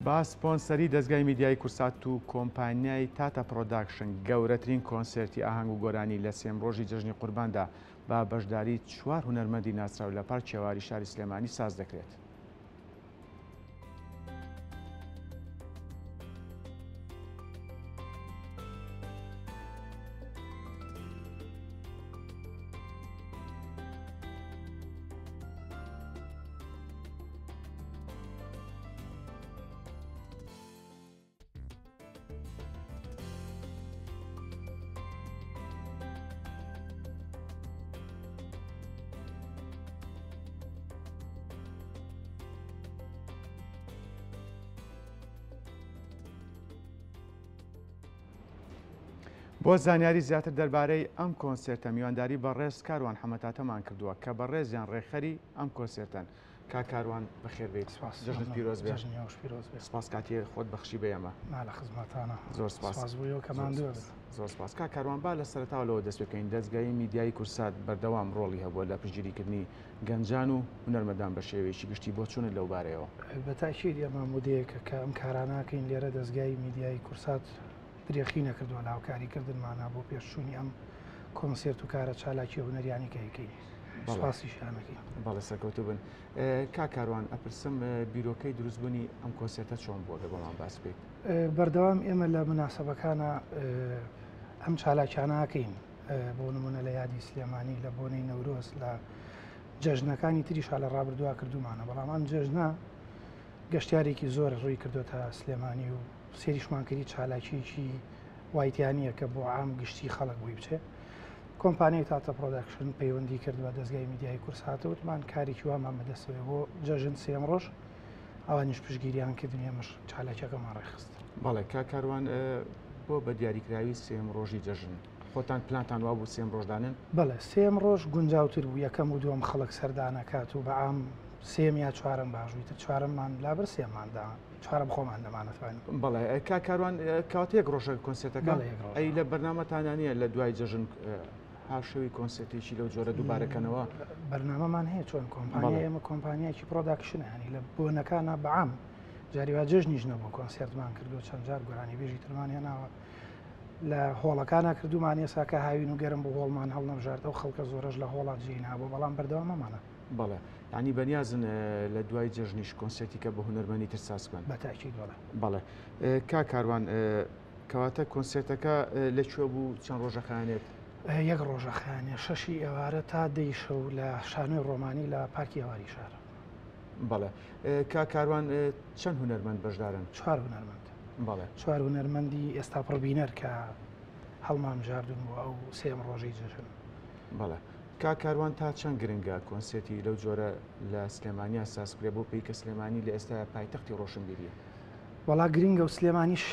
بە سپۆنسەری دەزگای میدیایی کورسات و کۆمپانیای تاتا پرۆداکشن گەورەترین کۆنسێرتی ئاهەنگ و گۆرانی لە سێم ڕۆژی جەژنی قورباندا بە بەشداری چوار هونەرمەندی ناسراو لە پارکی هەواری شاری سلێمانی ساز دەکرێت. بۆ زانیاری زیاتر دەربارەی ئەم کۆنسێرتە میوانداری بەڕێز کاروان حەمەتاتەمان کردووە کە بەڕێزیان ڕێکخەری ئەم کۆنسێرتەن. کاک کاروان بەخێر بێیت. سپاس. جەژنت پیرۆز بێ. جەژنی ئێوەش پیرۆز بێ. سپاس کاتی خۆت بەخشی بە ئێمە. نا لە خزمەتانە. زۆر سپاس. سپاس بۆ ئێوە کە ماندوو ئەبن. زۆر سپاس. کاک کاروان با لە سەرەتاوە لەوە دەست پێ بکەین دەزگای میدیایی کوردسات بەردەوام ڕۆڵی هەبووە لە پشتگیریکردنی گەنجان و هونەرمەندان بە شێوەیەکی گشتی بۆچوونت لەو بارەیەوە؟ بە تاکید ئێمە مودەیەکە کە ئەم کارانە ئەکەین لێرە دەزگای میدیایی کوردسات درێخی نەکردووە لە هاوکاری کردنمانا بۆ پێشچوونی ئەم کۆنسێرت و کارە چالاکیە هونەریانەی کە ئەیکەین. سوپاسیشیان ئەکەین. بەڵێ سەرکەوتوو بن. کاک کاروان ئەپرسم بیرۆکەی دروستبوونی ئەم کۆنسێرتە چۆن بووە گەر بۆمان باس بکەیت؟ بەردەوام ئێمە لە موناسەبەکانا ئەم چالاکیانە ئەکەین بۆ نمونە لە یادی سلێمانی لە بۆنەی نەورۆز لە جەژنەکانی تریشا لە ڕابردووا کردومانە بەڵام ئەم جەژنە گەشتیارێکی زۆر ڕووی کردوتە سلێمانی و سێریشمان کردی چالاکیەکی وای تیا نییە کە بۆ عام گشتی خەڵک بۆی بچێ کۆمپانیای تاتە پرۆداکشن پەیوەندی کرد بە دەستگای میدیای کورسات وتمان کارێکی وامان بەدەستەوەی بۆ جەژن سێم ڕۆژ ئەوانیش پشگیریان کردن ئێمەش چالاکیەکەمان ڕێکخست. بەڵێ کاک کاروان بۆ بە دیاریکراوی سێم ڕۆژی جەژن خۆتان پلانتان وابوو سێم ڕۆژ دانێن؟ بەڵێ سێم ڕۆژ گونجاوتر بوو یەکەم و دووەم خەڵک سەردانەکات و بە عام سێم یا چوارەم باش بوو ئیتر چوارەممان لابرد سێممان دا چوارەم خۆمان نەمانەتوانی. بەڵێ کاک کاروان کەواتە یەک ڕۆژە کۆنسێرتەکە؟ بەڵێ یەک ڕۆژە. ئەی لە بەرنامەتانا نییە لە دوای جەژن هاوشێوەی کۆنسێرتێکی لەو جۆرە دووبارە کەنەوە؟ بەرنامەمان هەیە چۆن کۆمپانیای ئێمە کۆمپانیایەکی پرۆداکشنە یانی لە بۆنەکانا بە عام جاری وا جەژنیش نەبوو کۆنسێرتمان کردووە چەند جار گۆرانیبێژی ترمان هێناوە لە هۆڵەکانا کردوومان ئێستا کە هاوین و گەرم بوو هۆڵمان هەڵنەبژارد ئەو خەڵکە زۆرەش لە هۆڵا جێی نابوو بەڵام بەردەوامەمانە. بەڵێ یانی بەنیازن لە دوای جەژنیش کۆنسێرتی کە بە هونەرمەندی تر ساز بکەن؟ بە تاکید بەڵێ. بەڵێ کاک کاروان کەواتە کۆنسێرتەکە لە کوێ بوو چەند ڕۆژە خایەنێت؟ یەک ڕۆژە خایەنێ شەشی ئێوارە تا دەی شەو لە شانۆی ڕۆمانی لە پارکی هەواری شار. بەڵێ کاک کاروان چەند هونەرمەند بەشدارن؟ چوار هونەرمەند. بەڵێ. چوار هونەرمەندی ئێستا پڕبینەر کە هەڵمانبژاردوون بۆ ئەو سێیەم ڕۆژەی جەژن. بەڵێ کاک کاروان تا چەند گرنگە کۆنسێرتی لەو جۆرە لە سلێمانیا ساز بکرێت بۆ پێی کە سلێمانی لە ئێستایا پایتەختی ڕۆشنبیریە؟ وەڵا گرنگە و سلێمانیش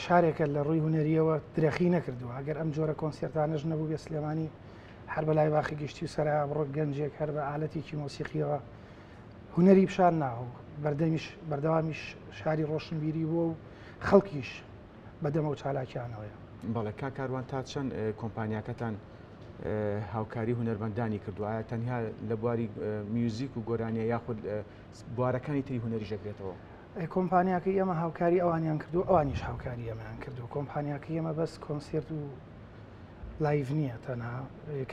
شارێکە لە ڕووی هونەریەوە درەخی نەکردووە ئەگەر ئەم جۆرە کۆنسێرتانەش نەبوو بێ سلێمانی هەر بە لای باخی گشتی و سەرا بڕۆ گەنجێک هەر بە ئالەتێکی مۆسیقیەوە هونەری پیشان ناوە و بەردەمیش بەردەوامیش شاری ڕۆشنبیری بووە و خەڵکیش بە دەمەو چالاکیانەوەیە. بەڵێ کاک کاروان تا چەند کۆمپانیاکەتان هاوکاری هونەرمەندانی کردووە ئایا تەنها لە بواری میوزیک و گۆرانیە یاخود بوارەکانی تری هونەریش دەگرێتەوە؟ کۆمپانیاکەی ئێمە هاوکاری ئەوانیان کردو ئەوانیش هاوکاری ئێمەیان کردو کۆمپانیاکەی ئێمە بەس کۆنسێرت و لایڤ نییە تەنها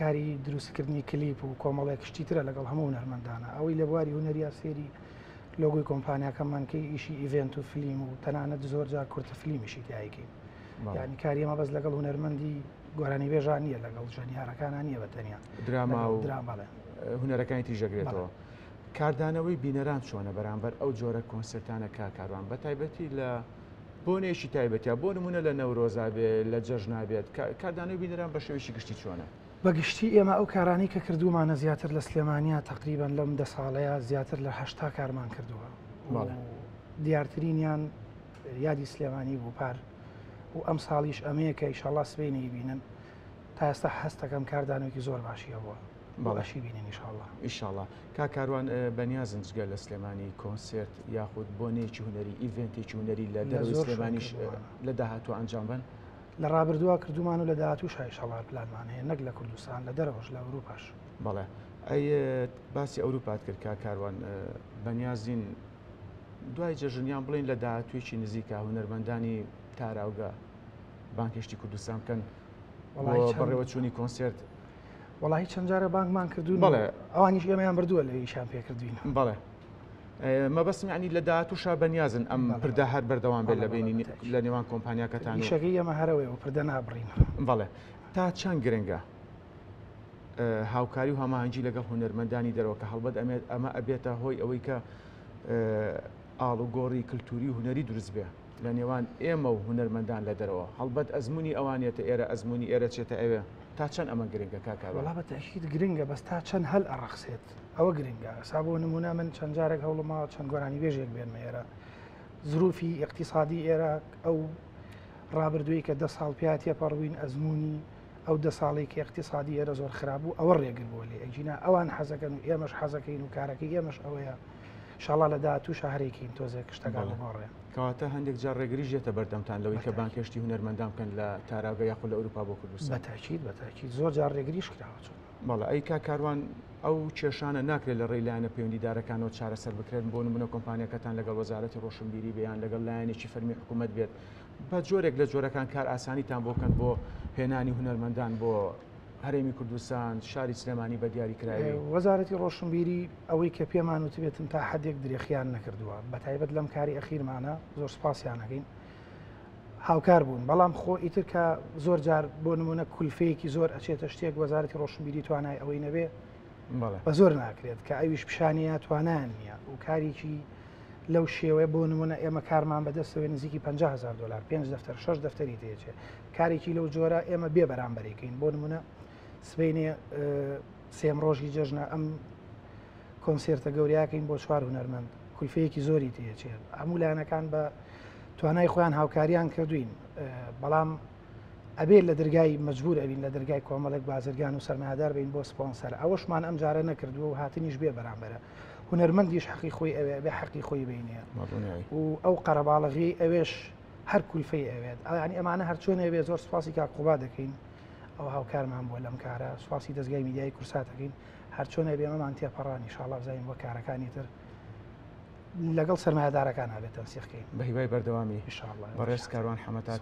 کاری دروستکردنی کلیپ و کۆمەڵێک شتی ترە لەگەڵ هەموو هونەرمەندانە ئەوەی لە بواری هونەریا سێری لۆگۆی کۆمپانیاکەمان کەی ئیشی ئیڤێنت و فلیم و تەنانەت زۆر جار کورتە فلیمیشی تیایکەین یعنی کاری ئێمە بەس لەگەڵ هونەرمەندی گۆرانیبێژان نییە لەگەڵ ژەنیارەکانە نییە بە تەنیا دراما و درا بەڵێ هونەرەکانی تریش دەگرێتەوە. کاردانەوەی بینەران چۆنە بەرامبەر ئەو جۆرە کۆنسێرتانە کاک کاروان بە تایبەتی لە بۆنەیەکی تایبەتیا بۆ نمونە لە نەورۆزا بێ لە جەژنا بێت کاردانەوەی بینەران بە شێوەیەکی گشتی چۆنە؟ بە گشتی ئێمە ئەو کارانەی کە کردوومانە زیاتر لە سلێمانیا تەقریبەن لەم دە ساڵەیا زیاتر لە 80 کارمان کردووە بەڵێ. دیارترینیان یادی سلێمانی بوو پار و ئەم ساڵیش ئەمەیە کە ئیشەڵا سبەینێ ئەیبینن تا ئێستا هەستەکەم کاردانەوەکی زۆر باشی هەبووە بەڵێ. باشی بینن ئیشەڵا. ئیشەڵا. کاک کاروان بەنیازن جگە لە سلێمانی کۆنسێرت یاخود بۆنەیەکی هونەری ئیڤێنتێکی هونەری لە لە دەرەوەی زۆر شوێن سلێمانیش کردوومانە. لە داهاتوو ئەنجام بەن؟ لە ڕابردووا کردوومان و لە داهاتووشا ئیشەڵا پلانمان هەیە نەک لە کوردستان لە دەرەوەش لە ئەوروپاش. بەڵێ. ئەی باسی ئەوروپات کرد کاک کاروان بەنیازین دوای جەژن یان بڵێین لە داهاتوویەکی نزیکا هونەرمەندانی تاراوگە بانگهێشتی کوردستان بکەن وەڵاهی چەند بەڕێوەچوونی کۆنسێرت؟ وەڵاهی چەند جارە بانگمان کردوون بەڵێ. ئەوانیش ئێمەیان بردووە لەوێ ئیشیان پێ کردووین. بەڵێ. مەبەستم یانی لە داهاتووشا بەنیازن ئەم پردە هەر بەردەوام بێت لە بەینی لە نێوان کۆمپانیاکەتان و. ئیشەکەی ئێمە هەر ئەوەیە و پردە نابڕین. بەڵێ. تا چەند گرنگە هاوکاری و هەماهەنگی لەگەڵ هونەرمەندانی دەرەوە کە هەڵبەت ئەمە ئەبێتە هۆی ئەوەی کە ئاڵوگۆڕی کلتوری و هونەری دروست بێ لە نێوان ئێمە و هونەرمەندان لە دەرەوە هەڵبەت ئەزموونی ئەوان یەتە ئێرە ئەزموونی ئێرە چێتە ئەوێ تا چەند ئەمە گرنگە کاک کاروان؟ وەڵا بە تەئکید گرنگە بەس تا چەند هەل ئەڕەخسێت ئەوە گرنگە ئەسا بۆ نموونە من چەند جارێک هەوڵم ماوە چەند گۆرانیبێژێک بێنمە ئێرە زروفی ئیقتیسادی ئێرە ئەو ڕابردووی کە دە ساڵ پیا تێپەڕوین ئەزموونی ئەو دە ساڵەی کە ئیقتیسادی ئێرە زۆر خراپ بوو ئەوە ڕێگر بووە لێ ئەگینا ئەوان حەزەکەن و ئێمەش حەزەکەین و کارەکەی ئێمەش ئەوەیە شاڵا لە داهاتووشا هەرێکین تۆزێک شتەکان بگۆڕێ. کەواتە هەندێک جار ڕێگریش دێتە بەردەمتان لەوەی کە بانگهێشتی هونەرمەندان بکەن لە تاراوگە یاخود لە ئەوروپا بۆ کوردستان؟ بە تاکید بە تاکید زۆر جار ڕێگریش کراوە چۆن. بەڵێ ئەی کاک کاروان ئەو کێشانە ناکرێت لە ڕێی لایەنە پەیوەندیدارەکانەوە چارەسەر بکرێن بۆ نمونە کۆمپانیاکەتان لەگەڵ وەزارەتی ڕۆشنبیری بێ یان لەگەڵ لایەنێکی فەرمی حکوومەت بێت بە جۆرێک لە جۆرەکان کار ئاسانیتان بۆ بکەن بۆ هێنانی هونەرمەندان بۆ هەرێمی کوردستان، شاری سلێمانی بە دیاریکراوی؟ وەزارەتی ڕۆشنبیری ئەوەی کە پێمان وتبێتن تا حەدێک درێخیان نەکردووە، بەتایبەت لەم کاری ئەخیرمانە زۆر سوپاسیان ئەکەین هاوکار بوون، بەڵام خۆ ئیتر کە زۆر جار بۆ نمونە کولفەیەکی زۆر ئەچێتە شتێک وەزارەتی ڕۆشنبیری توانای ئەوەی نەبێ بە زۆر ناکرێت کە ئەویش پیشانیە توانایان نییە و کارێکی لەو شێوەیە بۆ نمونە ئێمە کارمان بەدەستەوەی نزیکی 50 هزار دلار پێنج دەفتەر شەش دەفتەری تێچێ کارێکی لەو جۆرە ئێمە بێ بەرامبەرێکین بۆ نمونە سبینێ سێم ڕۆژی جەژنە ئەم کۆنسێرتە گەوریاکەین بۆ چوار هونەرمەند کولفەیەکی زۆری تێچێت هەموو لایەنەکان بە توانای خۆیان هاوکاریان کردوین بەڵام ئەبێ لە دەرگای مەجبور ئەبین لە دەرگای کۆمەڵێک بازرگان و سەرمایەدار بین بۆ سپۆنسەر ئەوەشمان ئەم جارە نەکردووە و هاتنیش بێ بەرامبەرە هونەرمەندیش حەقی خۆی ئەوێ ئەبێ حەقی خۆی بینێ و ئەو قەرەباڵغی ئەوێش هەر کولفەی ئەوێت ئەیانی ئەمانە هەرچۆنێ بێ زۆر سوپاسی کاک قوبا دەکەین ئەو هاوکارمان بووە لەم کارە سوپاسی دەزگای میدیایی کورسات دەکەین هەرچۆنێ بێ ئەمەمان تێپەڕان ئینشاڵڵا بزانین بۆ کارەکانی تر لەگەڵ سەرمایەدارەکان هەبێت تەنسیق کەین بە هیوای بەردەوامی ئینشاڵڵا بەڕێز کاروان حەمەتا.